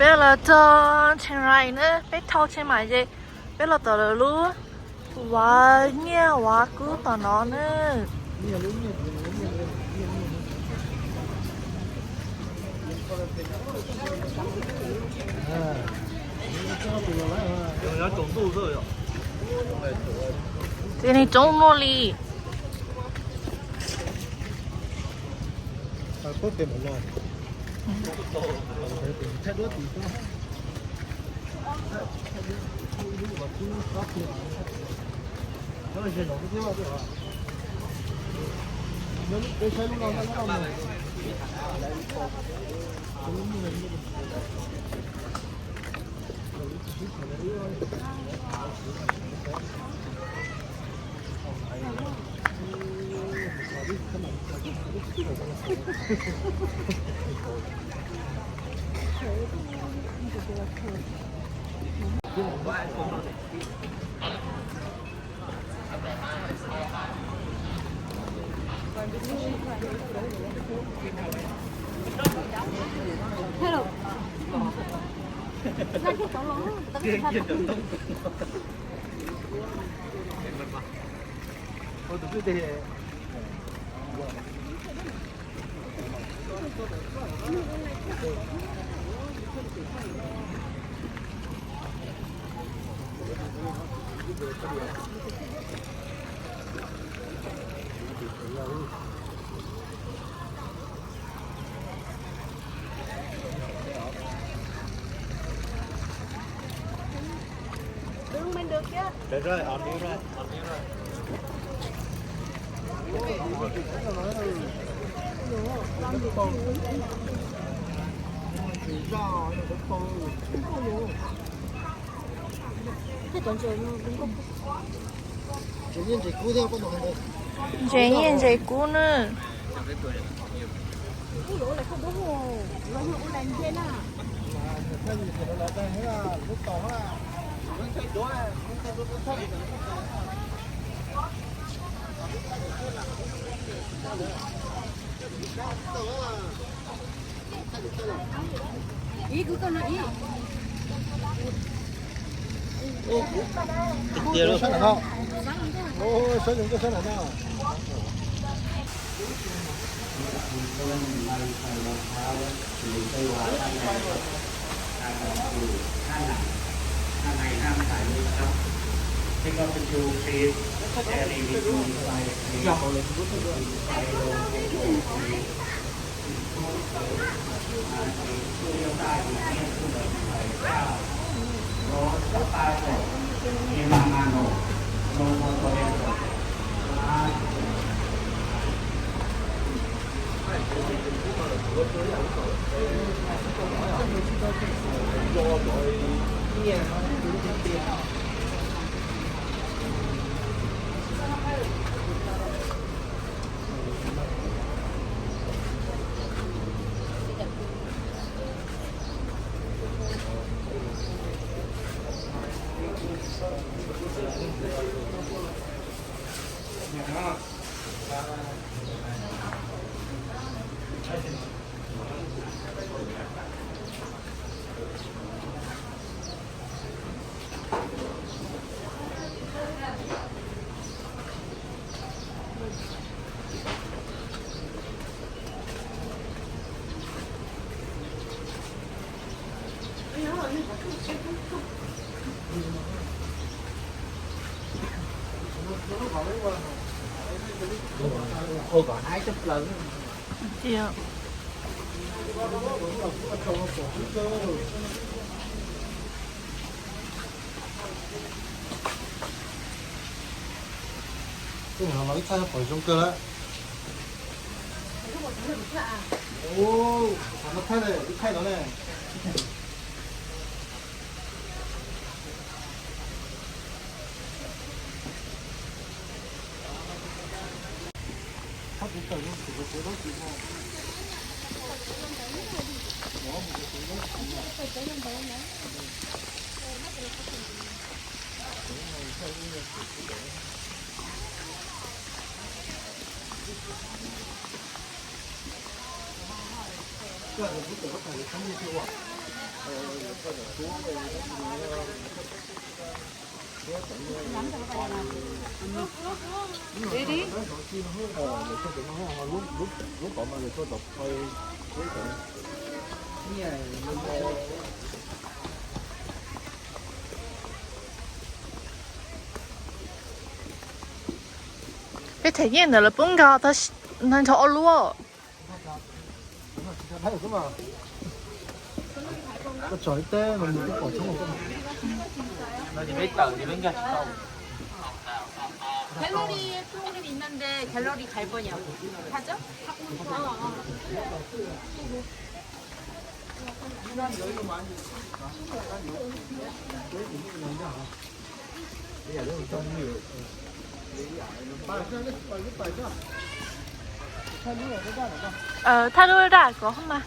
Peb los txog Chiang Rai na, peb thauj Chiang Mai ces peb los tom lawv lub uas nyiaj uas kub tom no na. Ces neeg coob muaj li. Ntses nyiaj ntses kub na. Tiag tiag. Ib txhab pom zoo kawg lawm. Ub, qhov no thaij ne, wb thaij no ne. Peb them nyiaj ntawd lawv pub nkag tag nrho ob lub. ܟܠܘܪܝ ܛܘܟ ܪܝ ܡܢܕܝ ܟܠܘܪܝ ܚܝ ܒܘ ܝܐ ܗܙܐ. Thaj lub daj ko mas.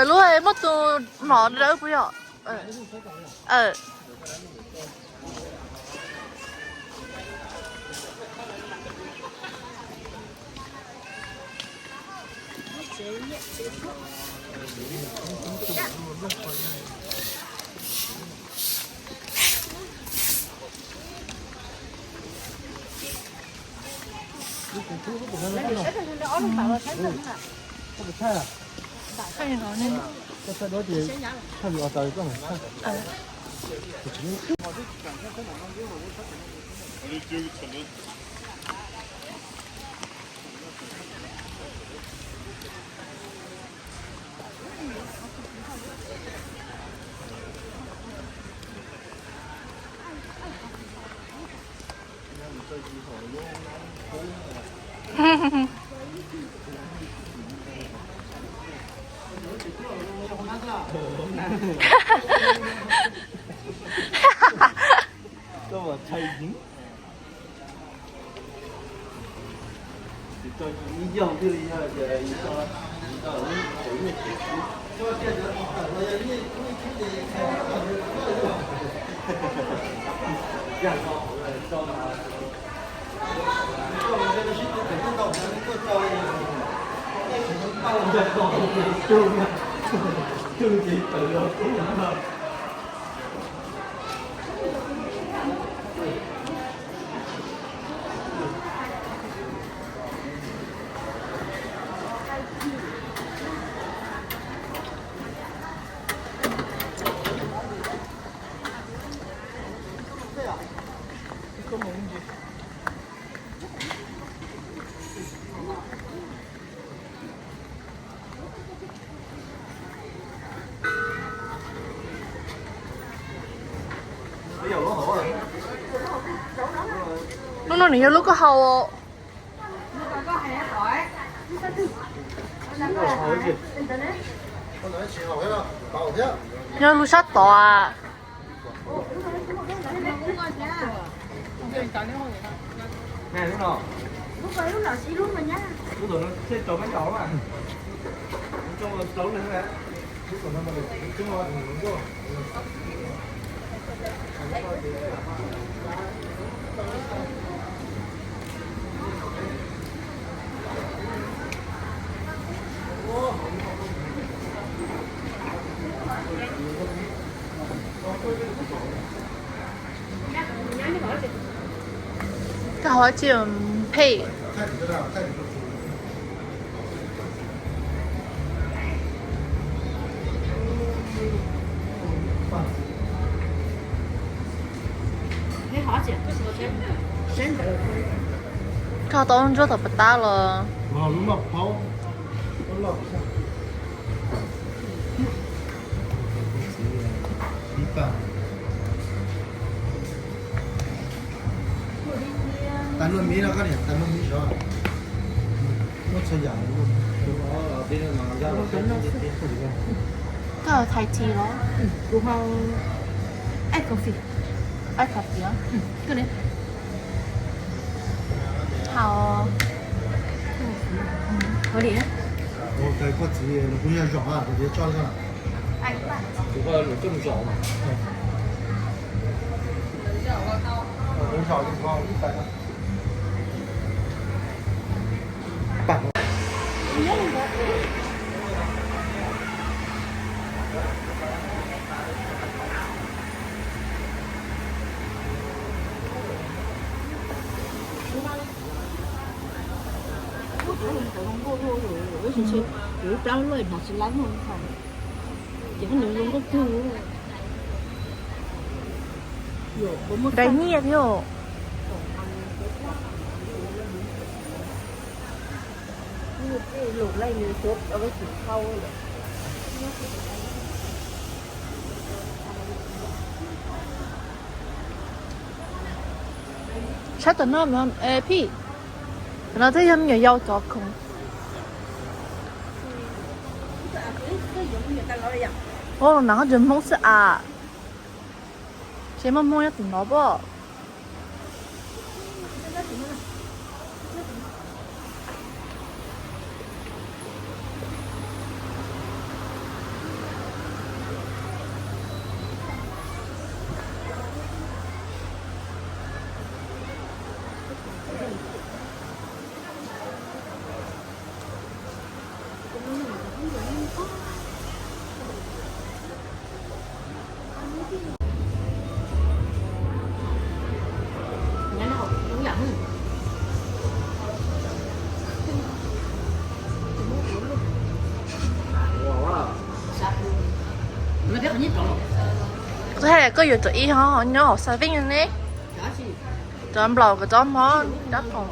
Lub muab tus mlom dawb puas yog? Lub no nws yog lub koj hau. Nyob lub sab tod. Koj hov tsis phem. Koj tau ntsuab tom pas tab los. Tais luaj miv no koj niam, tais luaj miv sov. Muab txhua yam. Koj hais tsis los? Kuv hau ice coffee. Ice coffee os. Koj ne? Hau. Tais koj txiv kuv yog zom kuv txiv tso li. Tais koj lus coj mus zom mas. Dai nyiaj thiab. Saib tom no, phij, tom no twb yog me nyuam yaus cov khoom. Ua los nag, ntshe Hmoob xwb as. Ces muaj Hmoob nyob tim no pob. Koj yuav cov ib ho nyob hauv xav vij ne. Cov nplaum, cov mob dab pom.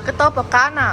Koj tau pom qab na.